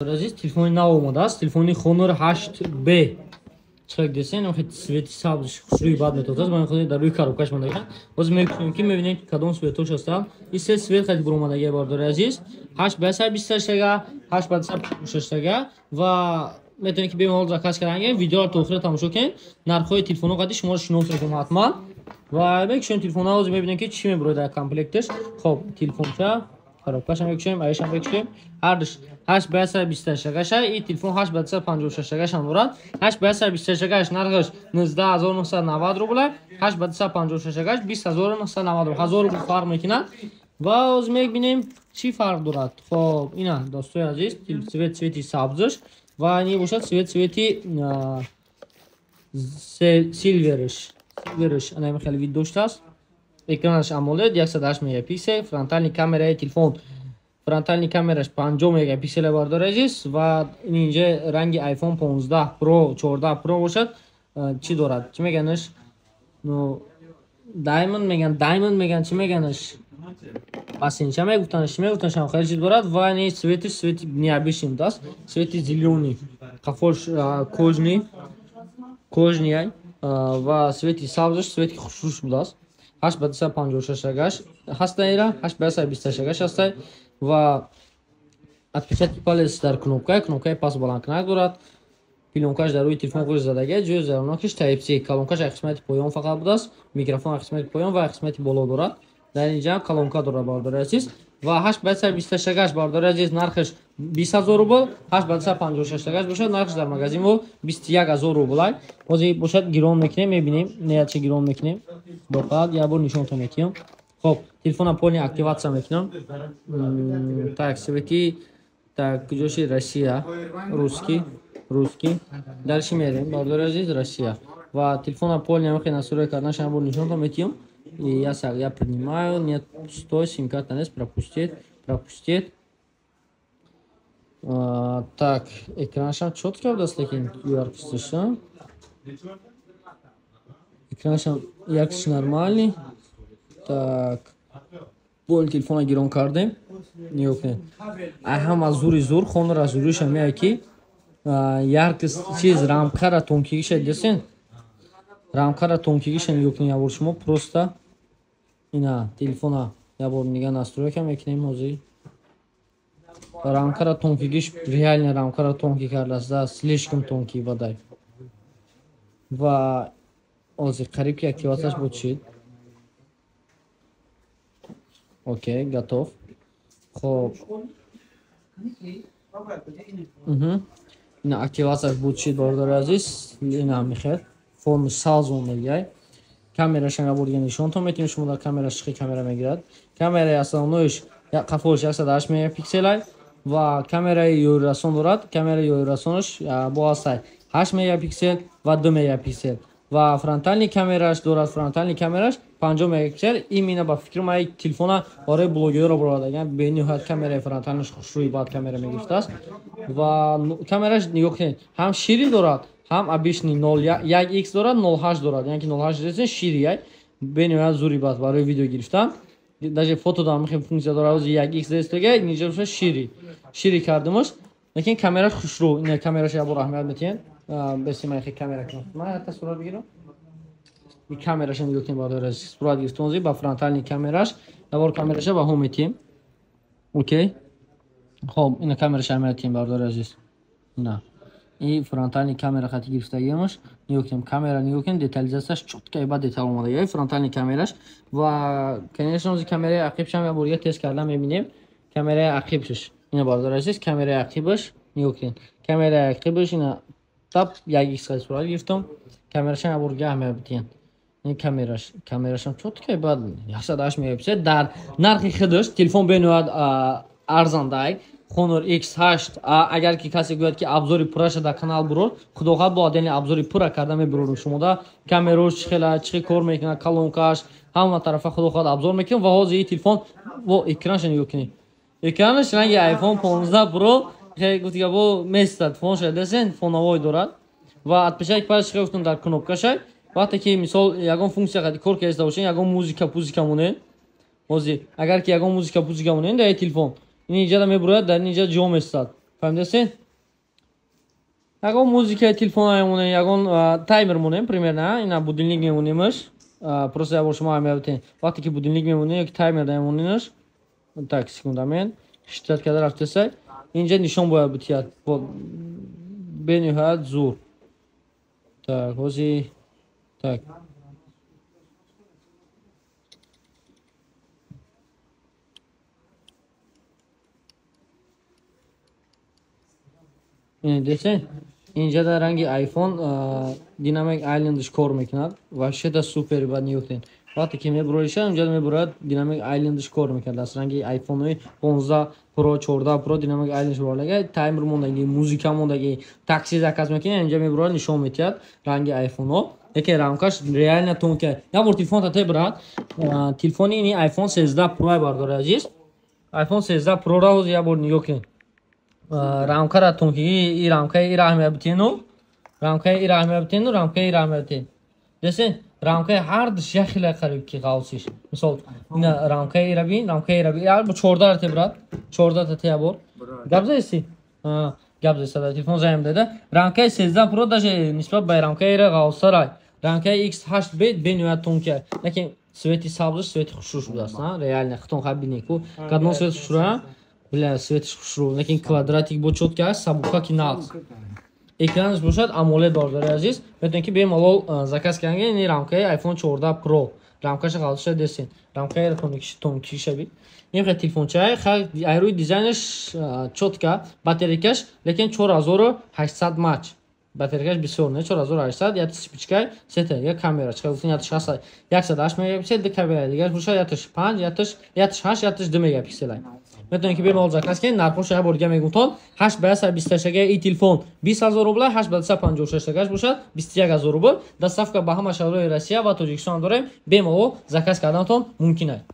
Азиз, телефони нав омадааст, телефони Honor 8B. Чӣ десен, охи цвети сабз хушрӯи бад метозад. Ман худи дар рӯи коробкаш мондагиам. Ҳозир мекунем, ки мебинем, ки кадом цветош ҳастанд. И се цвет хади буромадагия, бардори азиз: 8 ба 128 тага, 8 ба 156 тага, ва метавонед, ки бемалол заказ карданге. Видеоро то охира тамошо кунед, нархҳои телефонҳо қади шуморо шинос мекунам ҳатман. Ва мекушем телефонҳо, ҳозир мебинем, ки чӣ мебурояд дар комплекташ. Хоб, телефонча, коробкашам мекушем, аишам мекушем. Ҳардуш 8 ба 128 тагаша, и телефон 8 ба 256 тагашам дорад. 8 ба 128 тагаш нархаш 19 990 рубла, 8 ба 256 тагаш 20 990 рубл. 1000 рубл фарқ мекунад ва ҳозир мебинем, чӣ фарқ дорад. Хоб, ина, дӯстои азиз, цвет цвети сабзаш ва ин бошад цвет цвети силверш. Силверш ана хеле вид доштааст. Экранаш AMOLED, 108 мегапиксел, фронтальный камераи телефон, фронтальный камераш 50 мегапиксел, бардор азиз. Ва инҷа ранги iPhone 15 Pro, 14 Pro бошад, чӣ дорад, чӣ меганаш, ну, Diamond меган, Diamond меган, чӣ меганаш, пасинча мегуфтанаш, чӣ мегуфтанаш, хеле чиз дорад. Ва ин цветиш цвети необычный будааст, цвети зелёный, қафош кожаный, кожаный ва цвети сабзаш цвети хушрӯш будааст. 8 ба 256 агаш ҳаста, ира 8 ба 128 агаш ҳаста. Ва отпечатки палец дар кнопка, кнопкаи пас баландкунак дорад. Плёнкаш дар рӯи телефон хуш задагия, ҷои зарурнокиш Type C, колонкаш як қисмати поён фақат будааст, микрофон як қисмати поён ва як қисмати боло дорад. Дар инҷа колонка дорад, бардори азиз. Ва 8 ба 128 агаш, бардори азиз, нархаш 20 000 рубл, 8 ба 256 агаш бошад, нархаш дар магазин мо 21 000 рублай. Ҳозир бошад, гирон мекунем, мебинем, неяче гирон мекунем, боқад як бор нишонтон метиҳам. Хоб, телефона полный активация мекунам. Так, цвети, так, куҷоши? Россия, русский, русский. Дальше мерем, бардори азиз, Россия. Ва телефона полный мехоҳед настрой кардан, шама бор нишонтон метиҳам. Я принимаю, нет, стой, сим-карта нест, пропустить, пропустить. Так, экранашам чётко будааст, лекин яркостиш, экранашам яркостиш нормальный. Так, бол телефона гирон кардем, нигоҳ кунед. Ай ҳама зури зур Honor аз зуриша меяд, ки яркость чиз, рамкара тонкигиша десен, рамкара тонкигиша нигоҳ кунед. Ябор шумо просто ина телефона ябор нига настройка мекунем. Ҳозир рамкара тонкигиш, реально рамкара тонкий кардааст, слишком тонкий бадай. Ва ҳозир қариб ки активатсияш буд, шид. Окей, готов. Хоб, ина активатсияш буд, шид, бародари азиз. Ина михел форми сабз омадагиай. Камерашам ябор дига нишонтон метавонед шумо, дар камераш чӣ камера мегирад. Камераи основноиш қафош 108 мегапикселай ва камераи ёрирасон дорад. Камераи ёрирасонаш бо ҳастай 8 мегапиксел ва 2 мегапиксел ва фронтальный камераш дорад, фронтальный камераш 50 мегапиксел. Именно ба фикри ман, телефона барои блогерро баровардаган. Бениҳоят камераи фронтальнаш хушрӯи бад камера мегирифтааст. Ва камераш нигоҳ кунед, ҳам шири дорад, ҳам обычный, 1 x дорад, 08 дорад, яъне ки 08 десен шири яй, бениҳоят зури бад барои видео гирифтан. Даже фото дам хеле функсия дорад. Ҳозир 1 x дестага, инҷа боша шири, шири кардимаш, лекин камераш хушрӯ. Ина камераш ябор аҳамият метиҳед. Беси ман хе камера кунам, ман ҳатта сурат бигирам. И камераша нигоҳ кунед, барои сурат гирифтон ба фронтальный камераш ябор камераша ба ҳо метиҳем. Окей, хоб, ина камераша аҳамият метиҳем, бародари азиз. Ина и фронтальный камера хати гирифтагиамаш, нигоҳ кунем, камера нигоҳ кунем, детализатсияш чётко ба детал омадагия фронтальный камераш. Ва, конечно, ози камераи ақибшам ябор дига тест кардан мебинем. Камераи ақибшаш ина, бародари азиз, камераи ақибаш нигоҳ кунед, камераи ақибаш ина тап як икс сурат гирифтам. Камерашам ябор дига аҳамият бидиҳем. Ин камераш, камерашам чётко баъд 108 мегапиксел. Дар нархи худаш телефон бениҳоят арзандай, Honor X8. Агар ки касе гӯяд, ки обзори пурраша дар канал бурор, худо хоҳад, бо отдельный обзори пурра карда мебурорем шумода. Камерош чӣ хела, чӣ хел кор мекунад, колонкаш, ҳама тарафа худо хоҳад обзор мекунем. Ва ҳозир ин телефон во экранша нигоҳ кунед, экранаш ранги iPhone 15 Pro гуфтига бо местад. Фонша десен, фоновой дорад ва отпечатки палец чӣ гуфтам, дар кнопкашай. Вақте ки мисол ягон функсия қади кор карда бошед, ягон музыка пузика монед, ҳозир агар ки ягон музыка пузика монед дар телефон, ин инҷа мебурояд, дар инҷа ҷо местад. Фаҳмидастен? Ягон музикаи телефон мемонем, ягон таймер монем, примерно, ина будильник мемонемаш. Просто я бор шумо аҳамият битен. Вақте ки будильник мемонем ёки таймер мемонемаш, так, секундамен, штат карда рафтесай, инҷа нишон бояд битиҳад. Бениҳоят зур. Так, ҳози так. Десен, инҷа дар ранги iPhone Dynamic Island-ш кор мекунад. Вообще-то супер, бад нигоҳ. Вақте ки мебуроиша, инҷа мебурад Dynamic Island-ш кор мекунад. Аз ранги iPhone-и 15 Pro, 14 Pro Dynamic Island-ш буралага, таймер мондаги, музика мондаги, такси заказ мекунед, инҷа мебурад, нишон медиҳад ранги iPhone-о. Лекин рамкаш реально тонкая. Я бор телефон тате брат. Телефони ини iPhone 13 Pro бардори азиз. iPhone 13 Pro ра ҳозир я бор нигоҳ кунед. Рамкара тонкиги, и рамкаи ира аҳамият битену, рамкаи ира аҳамият битену, рамкаи ира аҳамият битен. Десен, рамкаи ҳар душ як хела қариб ки ғавсиш. Мисол, ина рамкаи ира бин, рамкаи ира бин. Яр бо 14 те брат, 14 те я бор. Гап заеси? Гап заеса, телефон заем деда. Рамкаи 13 Pro даже нисбат ба рамкаи ира ғавсарай. Рамкаи X8B бениҳоят тонкия. Лекин свети сабзш, свети хушрӯш будааст, реально хитон хай бинед ку. Кадом свет хушрӯя? Бля, светиш хушрӯ, лекин квадратик бо чётка аст, сабука ки нағз. Экранаш бошад AMOLED, бардори азиз. Метавонед ки бемалол заказ кунед ин рамкаи iPhone 14 Pro. Рамкаша ғалатша десен. Рамкаи тонкиша би. Ин хел телефончаи, хай айрӯи дизайнаш чётка, батарейкаш лекин 4800 мач. Батарейкаш бисёр не, 4800, як спичкай, сета, як камера, чӣ гуфтин, ятш 108 мегапиксел, ду камера, дигараш бошад ятш 5, ятш 8, ятш 2 мегапиксел. Метавонед ки бемалол заказ кунед, нархошо як бор дига мегӯм: 8 ба 128 и телефон 20000 рубл, 8 ба 256 бошад 21000 рубл. Доставка ба ҳама шаҳрҳои Россия ва Тоҷикистон дорем, бемалол заказ карданатон мумкин аст.